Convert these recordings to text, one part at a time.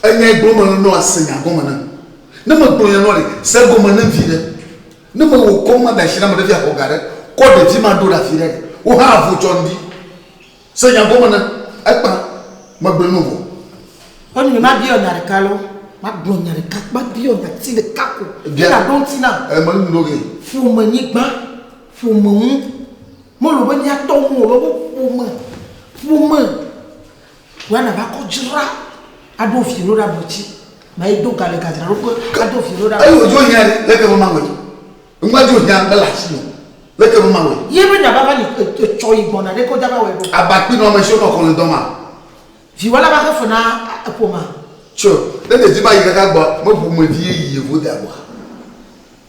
Enyae gblɔm mele ne woase nya gɔme nam. Ne megblɔ nya na wò ɖe, se egɔme nem viɖe. Ne mewɔ kɔ ma de asi na ame ɖe fi axɔ ga ɖe, kɔ ɖevi ma ɖo ɖe afi ɖe ɖe, wò hã avo tsɔ ŋdi. Se nya gɔme nam. Ekpã, megblɔe no vɔ. Enu mabiɔ nya ɖeka lo, magblɔ nya ɖeka, mabiɔ nya ti ɖeka ko. Bia. Ɖo ŋuti nam. E, mele nu ɖo ge. Ƒome nyigba, ƒome ŋu. Mele be míatɔ ŋu o, be ƒome, ƒome. Wòa nava kɔ dzra aɖo vi ɖo ɖe ablɔtsi. Ma yi do ga le gadzraɖoƒe aɖo vi ɖo ɖe ablɔtsi. Eye wòdzo hiã ɖe, leke be mawɔe? Ŋgba dzo hiã mele asi o, leke be mawɔe? Ye be nya va va li etsɔ yi gbɔna ɖe ke wodza va wɔe ɖo. Abakpi nɔ ame siwo nɔ kɔle dɔ ma. Viwò la va xe fe na ƒomea. Tso, ne ɖevi ma yi kaka gbɔa, me ƒomevi ye yi yevo dea gbɔa.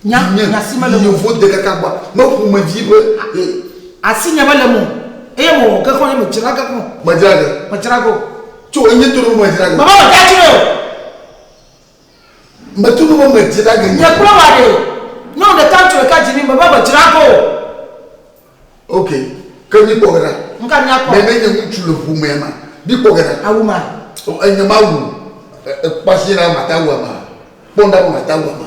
Nya, nya si mele mo. Yevo de kaka gbɔa, me ƒomevi be. Asi nye mele mo. Eye me wɔ ge xɔ ye me dzra ge xɔ. Me dzra ge. Me dzra ge o. Tso enye to ɖo me dzra ge. Baba me dzra ge o. Me to ɖo me dzra ge. Nye kple wa ɖe. Nyɔnu ɖeka ŋutsu ɖeka dzi mi me be me dzra ge o. Ok, ke mi kpɔ ge ɖa. Nuka mía kpɔ? Ne menye ŋutsu le ƒomea ma, mi kpɔ ge ɖa. Awu ma. Enye ma wu ekpɔ asi ɖa mata wu ama. Kpɔ ɖa mata wu ama.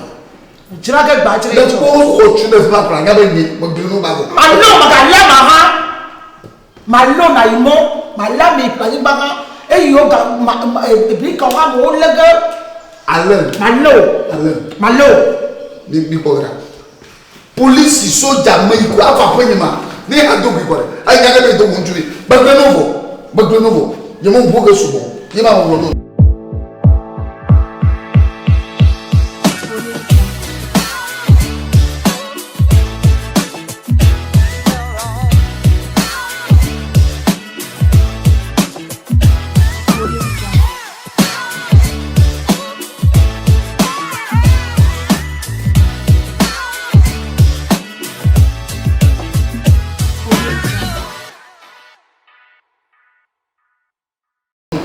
Dzra ge gba dzra Ne kpɔ xɔ tsu ɖe fi ma kura nya be nye me gli nu ba vɔ. Malo magalé ama hã. Malo na yi mɔ, malé ame yi ƒle anyigba hã. Eyi wo ga ma ma eblika wo hã amewo lé ge. Ale. Malo. Ale. Malo. Mi mi kpɔ ge ɖa. Polisi, soja, ame yi ko ava aƒenye ma, ne ado gui kɔ ɖe, eyi nya ke be do ŋutsu ye, megblẽ no vɔ, megblẽ no vɔ, nye me ŋu ge sugbɔ, ye ma wɔ no.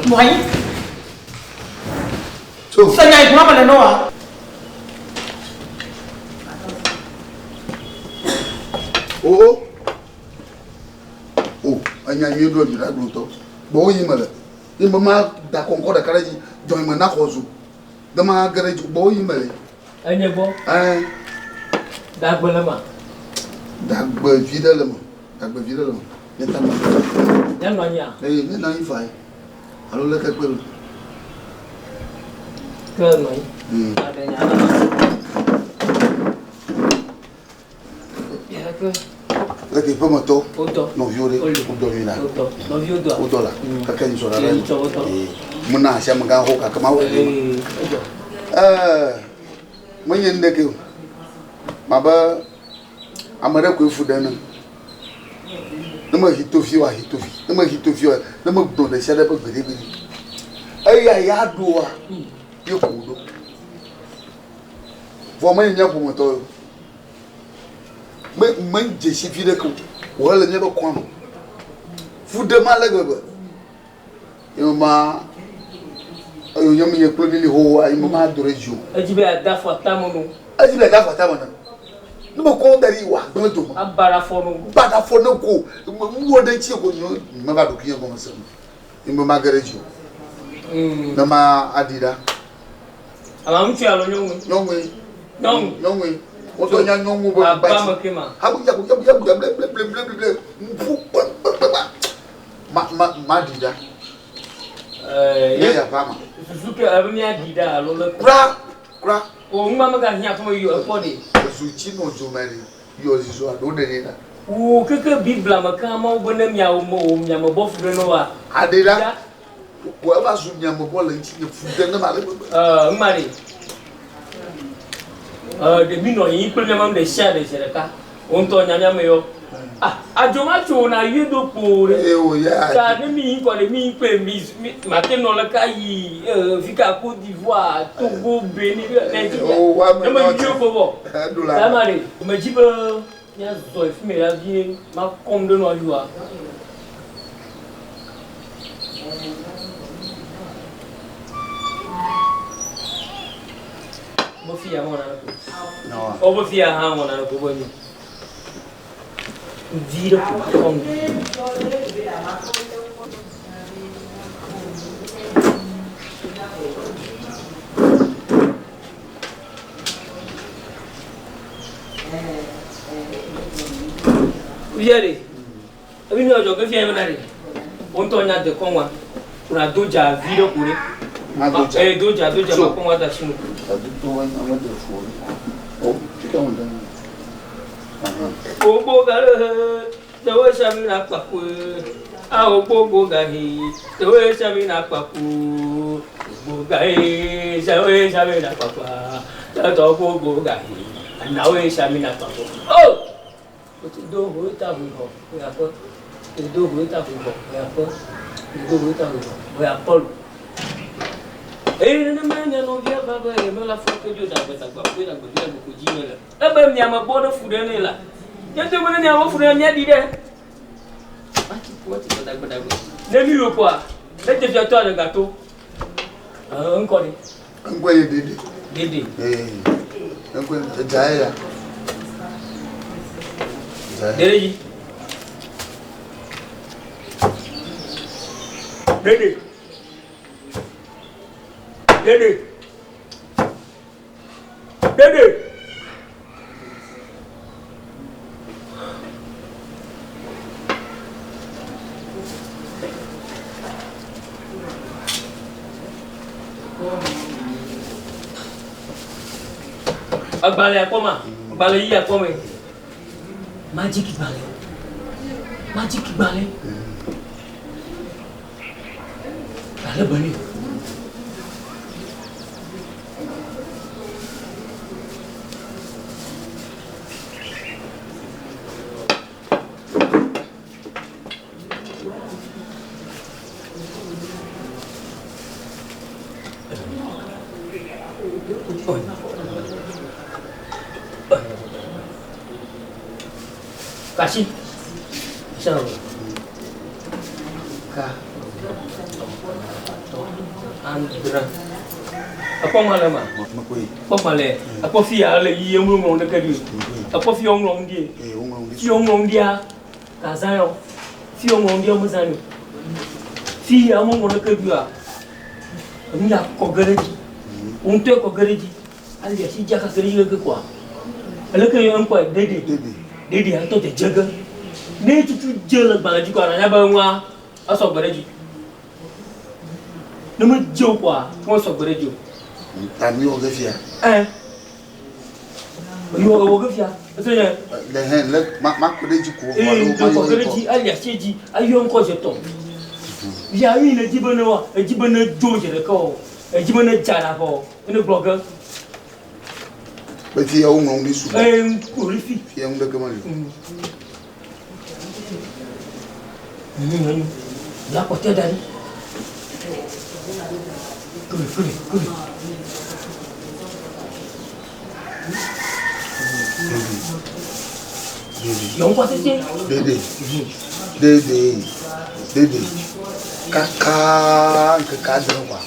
Nɔ anyi. Se nya yi gblɔm mele na woa? Oo. O, enya nyuie ɖo dzi ɖa gblɔtɔ. Gbɔwò yi mele. Ye me ma da kɔnkɔ ɖeka ɖe dzi, dzɔ me na xɔ zu. De ma ge ɖe dzi gbɔ yi mele. Enye gbɔ. Ɛɛ. Dagbe le ma. Dagbe vi ɖe le me. Dagbe vi ɖe le me. Nye ta me. Nye nɔ anyia? Ee, nye nɔ anyi fa ye. Alo leke kpe ɖo. Ke nɔ anyi. Aɖe nya la. Leke ƒemetɔ nɔviwo ɖe wodɔ nyui la wodɔ la keke nyitsɔ la ɖe mena asi amegã xo gake mawɔ ɖe ɛɛ menye nuɖeke o mabe ame ɖe koe fu ɖe ne ne mehi to fi wa hi to fi ne mehi to fi wa ne megblɔ ɖe sia ɖe ƒe gbeɖegbeɖe eya ya ɖoa ye ko ɖo Vɔ menye mía ƒometɔ o. Me medze si vi ɖeke o. Wòhe le míaƒe kɔa me. Fu ɖem ale gbegbe. Ye ma eyo nye menye kple mi li xoxoa ye ma do ɖe dzi o. Edzi be yeade afɔ atame no. Edzi be yeade afɔ atame no. Ne mekɔ da ɖi wòagblẽ dome. Aba ɖe afɔ no. Ba ɖe afɔ ne ko. Nuwɔ ɖe ŋuti ko nye meva ɖokuinye gɔme se o. Ye me mage ɖe dzi o. Ne ma aɖi ɖa. Ame ŋutsu alo nyɔnu? Nyɔnue. Nyɔnu. Nyɔnue. Wotɔ nya nyɔnu be Aba me ke ma. Habu yabu yabu yabu yabu ble ble ble ble ble ŋu kpe kpe kpe kpe. Ma ma ma ɖi ɖa. Ɛɛ. Ne ya va ma. Susu ke ebe mía ɖi ɖa alo le. Kura kura. O ŋma me ga hiã fún yɔ ekpɔ ɖe. Ezu tsi nɔ dzo me ɖe yɔ zizu alo ɖe ɖe ɖa. Wo keke Biblia me ke amewo be ne miawo me o miame bɔ fu ɖe ne wa. Aɖe ɖa. Ko eva zu miamebɔ le ŋutinye fu ɖe nem ale gbegbe. Ee, ŋma ɖe. Ee, ɖe mi nɔ yiyim kple miame nu ɖe sia ɖe zi ɖeka. Wo ŋutɔ nya miame yɔ. Ah, adzo ma tso na yue do kpo ɖe. Eye wo ya. Ta ne mi yi kɔ ɖe mi yi kple mi mi mate nɔ le ka yi ee fi ka Côte d'Ivoire, Togo, Benin, Nigeria. O wa me Ne me nɔ yue ko vɔ. Eɖo la. Ta ma ɖe. Me dzi be míazɔ yi fi mi la vie makɔm ɖe nua yua. Be fiya hã wɔna ko. O be fiya hã wɔna ko be nyo. Vi ɖe ko akɔ nu. Fia ɖe, ebi nu adzɔ ke fia yɛ bena ɖe, wo ŋutɔ nya dekɔnua, wona do dza vi ɖe ko ɖe. Ma do dza. Ee, do dza, do dza So. ma kɔ ŋua da asi nu. Aduto wa nya mede fu o. O, fika mo da. Aha. Gbogbo ga ɖe he, tewe sami na kpakpo. Awo gbogbo ga he, tewe sami na kpakpo. Gbogbo ga he, tewe sami na kpakpo. Tɔtɔ gbogbo ga he, anawe sami na kpakpo. Oh! O ti do ho ta ho ho, o ya kpɔ. O do ho ta ho ho, o ya kpɔ. O do ho ta ho ho, o ya kpɔ lo. Eye nenema nye nɔvia va be yemele afɔ ke dzo dagbe dagbe aƒe dagbe vi dagbe ko dzi mele. Ebe miame gbɔ ɖe fu ɖe nɛ la. Nye ŋutɔ be ne miame fu ɖe miaɖi ɖe. Mati mati kɔ dagbe dagbe. Ne mi wɔ kɔa, ne ɖevia tɔ ale gato. Ɛɛ ŋkɔ ɖe. Ŋkɔe nye Dede. Dede. Ee. Ŋkɔe edza ye ya. Edza ye. Dede dzi. Dede. Dede. Dede. Agbalẽ akpɔ ma, agbalẽ yi akpɔ me. Magic gbalẽ. Magic gbalẽ. Gbalẽ bene. Kasi. Kasi. Ka. Andra. Akpɔ ma le ma. Mekɔe. Akpɔ ma le. Akpɔ fi ya le yiye ŋlɔ ŋlɔ ɖeke ɖi. Akpɔ fi ŋlɔ ŋu ɖi. Ee, woŋlɔ nu ɖi. Fi ŋlɔ ŋu ɖia kazã yɔ. Fi ŋlɔ ŋu ɖia wo mezã o. Fi ya ŋlɔ ɖeke ɖi oa. Enu ya kɔ ge ɖe dzi. Wo ŋutɔe kɔ ge ɖe dzi. Ali asi dzi akake ɖe dzi leke koa. Eleke yɔ ŋkɔe Dede. Dede. Dede ŋutɔ dzedze ge. Ne tutu dze le gbalẽ dzi koa, nanya be nua esɔ gbe ɖe dzi. Ne medze o koa, mesɔ gbe ɖe dzi o. Ta mi wɔ ge fia. Ɛ. Yɔ wɔ ge fia. Ese nye. Le hɛn le ma ma kɔ ɖe dzi ko. Ee, alo ma kɔ ge yɔ ɖe ŋkɔ. dzi, ali asi dzi, ayɔ ŋkɔ dze tɔ. Via yi ne dzi be ne wa, edzi be ne dzo dze ɖeka o. Edzi be ne dza ɖa vɔ, ne gblɔ ge. Be fia woŋlɔ nu ɖi sugbɔ. Ee, ŋku ɖi fi. Fia ŋu ɖeke meli o. La kpɔtɔe da ɖi. Kuli kuli kuli. Yɔ ŋkɔ tete. Dede. Dede. Dede. Kaka ŋkeke adre kɔa,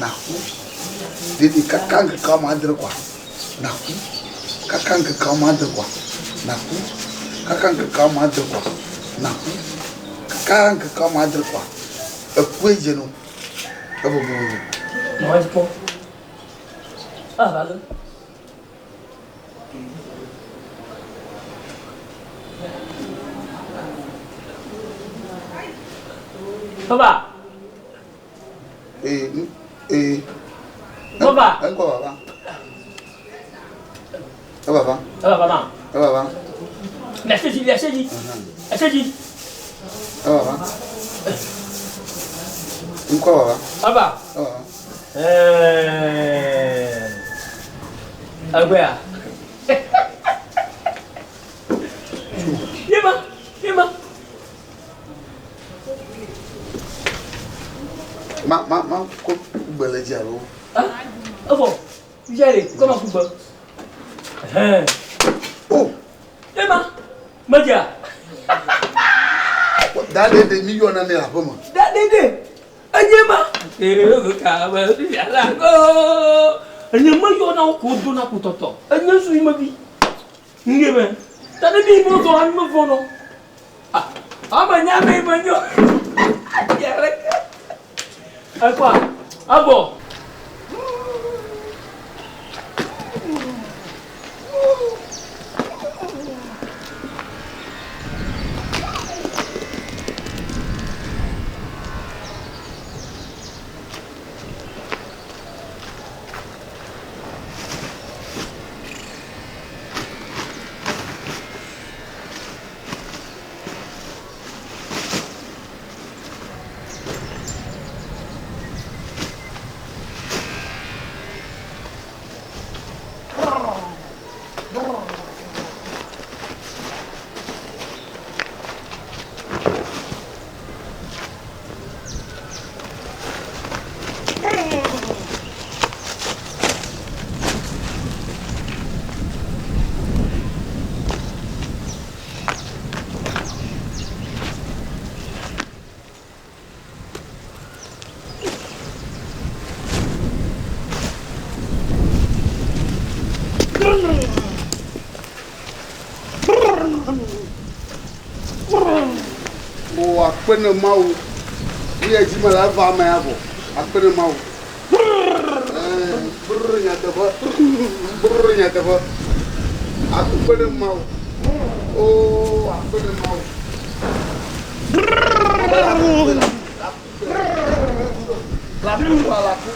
naku. Dede kaka ŋkeke woame adre kɔa, naku. Kaka ŋkeke woame adre kɔa, naku. Kaka ŋkeke woame adre kɔa, naku. Kaka ŋkeke woame adre kɔa, ekue dze no. Evɔ vovovo. Mɔ dzi kpɔ. Ah, va ge. Baba. Ee, ee. Baba. Eŋkɔ baba. Ebaba. Baba baba. Ebaba. Lase dzi, lase dzi. Lase dzi. Ebaba. Ŋkɔ baba. Baba. Ebaba. Ɛɛ. Egbea. Yema, yema. Ma ma ma ko gbe le dzi alo. Ah, evɔ. Fifia le kɔ ma ƒu gbe. Ɛhɛn. O. Yema. Medzea. Da ɖe mi yɔna ne le aƒe me. Da ɖe enye ma. Ere ka be fifia la ko. Enye me yɔna wo ko dona kutɔtɔ. Enye su yi me vi. Nge me. Ta ne bi mo zɔ anyi me vɔ nɔ. Ah, ame nya me me nyo. Yɛrɛ. Ekwa, abɔ. O akpe ne Mawu. Nu ya dzi mele eva eme ya vɔ. Akpe ne Mawu. Brr nyateƒe. Brr nyateƒe. Akpe ne Mawu. O akpe ne Mawu. Laku alaku.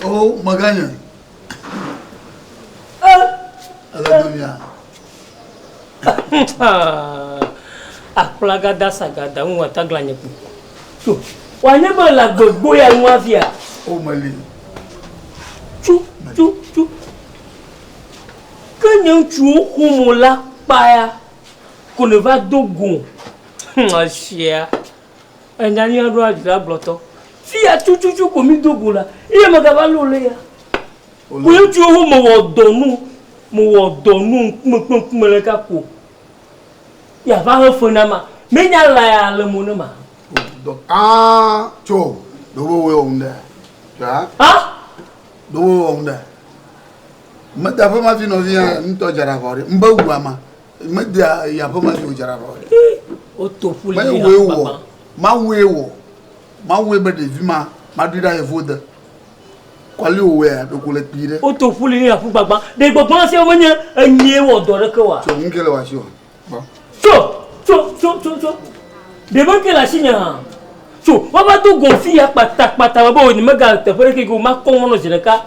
Oh, maganya. Ala dunia. Akplagada sagada ŋu atagla nye kpu. Tso, wòanye be le agbegbo ya ŋu afia. O meli. Tso, tso, tso. Ke nye ŋutsuwo xom la kpaya ko ne va do go. Asia. Enya nyuia ɖo adzra gblɔtɔ. Fia tututu ko mi do go la. Eye megava lɔ le ya. Ko ŋutsuwo ho mewɔ dɔ nu. Mewɔ dɔ nu ŋkume kple ŋkume le ka ko. Ya va he fe na ma. Menya la ya le mo ne ma. Dɔ ah tso. Ɖowo wo ŋu ɖe. Ah? Ah? Ɖowo wo ŋu ɖe. Mede aƒe ma fi nɔvi ya ŋutɔ dzra vɔ ɖe. Mbe wu ama. Mede ya aƒe ma fi o dzra vɔ ɖe. Woto ƒu li li wɔ. Mawue wɔ. Mawue be ɖevi ma maɖui ɖa yevo de. Kɔli wòwɔe ɖeko le kpui ɖe. Woto ƒu li li aƒu gbagba. Ɖe gbɔgbɔ sia menye enyie wɔ dɔ ɖeke oa? Tso ŋke le wò asi o. Tso tso tso tso tso. Ɖe be ŋke le asinye hã. Tso woava do go fi ya kpatakpata be wò mega teƒe ɖeke ke o makɔ ŋɔ nɔ zi ɖeka.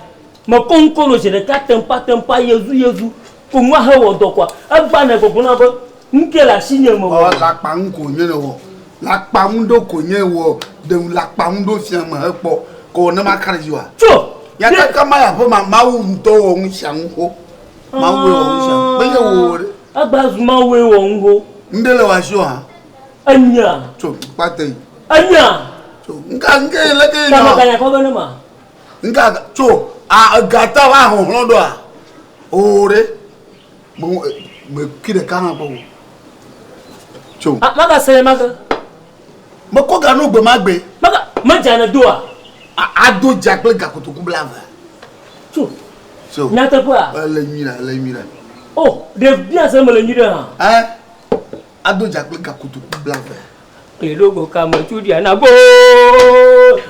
Mekɔ ŋkɔ nɔ zi ɖeka tempa tempa yezu yezu ko nua he wɔ dɔ koa. Egba ne gbɔgbɔ na be ŋke le asinye me wɔ. Ɔ lakpa ŋu ko nye ne wɔ. Lakpa ŋu ɖo ko nye wɔ. Ɖe lakpa ŋu ɖo fia me hekpɔ. Ko ne ma ka ɖe dzi wa. Tso. Ya kaka ma ya ƒe ma Mawu ŋutɔ wɔ ŋu sia ŋu xo. Mawu wɔ ŋu sia ŋu. Menye wò ɖe. Agba zu Mawu wɔ ŋu xo. Ŋɖe le wò asi o hã. Enya. Tso kpate yi. Enya. Tso nka nke le ke yi na. Kama kanya kɔ be ne ma. Nka tso a egata va hɔhlɔ ɖoa. O ɖe. Me me ki ɖeka hã kpɔ o. Tso. Ah maga se maga. Me kɔ ga no gbe ma gbe. Maga me dza ne doa. A do dza kple gakotoku blave. Tso. Tso. Nyateƒea. Ele nyui ɖe, ele nyui ɖe. Oh, ɖe bia se me le nyui ɖe hã. Eh. Ado dza kple gakotoku blave. Eɖogo kame tsu ɖia na go.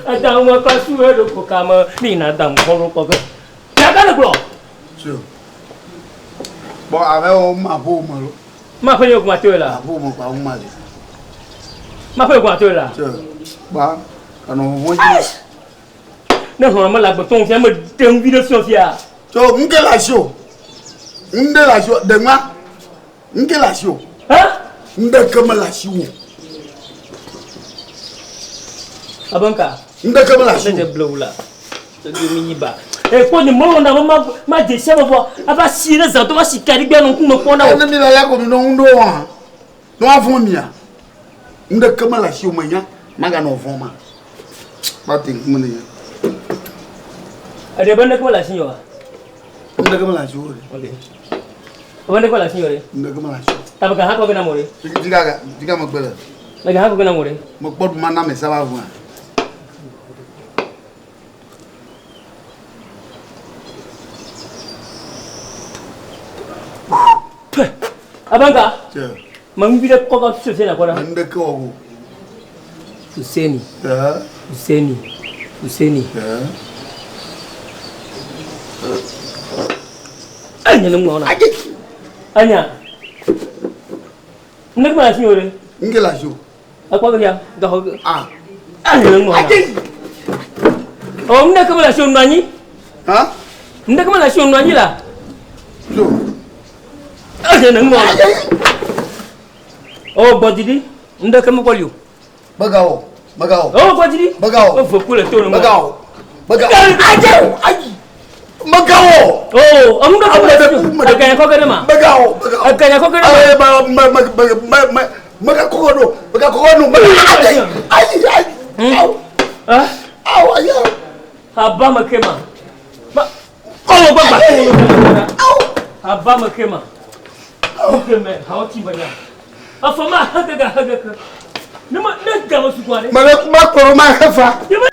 Adaŋu kasu eɖogo kame mi na daŋu xɔɖo kpɔ ge. Nyaka le gblɔ. Tso. Bɔn ave wo ma ƒo me lo. Ma ƒe nye kuma to la. Ma ƒo me kpa wo ma le. Ma ƒe kuma to la. Tso. Ba kanɔ ʋuʋu dzi. Ne hlɔ̃ me le agbetɔ ŋu fia me ɖe ŋuvi ɖe fiɔ fia. Tso ŋke le asi o. Ŋɖe le asi o. Ɖe ŋua. Ŋke le asi o. Hã? Ŋɖe ke me le asi o. Abe ŋka? Ŋɖe ke me le asi o. Ne dze blewu la. Edo mi nyi ba. E kpɔ nye mɔlɔ na ma ma dze sia vɔ ava si ne zã to va si ka ɖigbe nɔ ŋkume kpɔ na wo. Ne mi le ya ko mi nɔ ŋu ɖo hã. Ne woavɔ̃ mia. Ŋɖe ke me le asi o me nya. Maganɔ vɔ̃ ma. Kpate ŋkume ne nya. Eɖe be ŋɖe ke me le asi o. Ŋɖe ke me le asi o ɖe. Ok. Ebe ŋɖe ke me le asi o ɖe. Ŋɖe ke me le asi o. Tabe ga hã kɔ ge na mo ɖe. Dika dika megbe le. Le ga hã kɔ ge na mo ɖe. Mekpɔ ɖu ma na me saba vɔa. Abanka. Ma ŋuvi ɖe kɔ va fifi na kɔ ɖa. Ŋɖe ke wɔ o. Fuseni. Fuseni. Fuseni. Enya ne ŋlɔ na. Enya. Ŋɖe ke me le asi o ɖe. Ŋke le asi o. Ekpɔ be ya gaxɔ. Ah. Enya ne ŋlɔ na. Ɔ ŋɖe ke me le asi o nɔ anyi. Ha? Ŋɖe ke me le asi o nɔ anyi la. Tso. Enya ne ŋlɔ na. Ɔ gbɔdidi. Ŋɖe ke me kpɔ li o. Bega wɔ. Megawɔ. Ewɔ kɔ dzi ɖi. Megawɔ. Eve ku le to ne mɔ. Megawɔ. Megawɔ. Adze o ayi. Megawɔ. Oo enu ɖe Ame ɖe ku me ɖe. Eganya kɔ ge ɖe ma. Megawɔ. Megawɔ. Eganya kɔ ge ɖe ma. Ayi ma me me me me me megakɔ ge ɖo. Megakɔ ge ɖo. Megawɔ. Ayi ayi ayi. Awo. Ah. Awo ayi. Aba me ke ma. Ma. Ɔwɔ gbɔ gba. Awo. Aba me ke ma. Oke me hawo ti banya. Afɔ ma hege ga hege ke. Ne ma ne ga me sukua ɖe. Mele kuma kplɔ ma hefa. Ye me.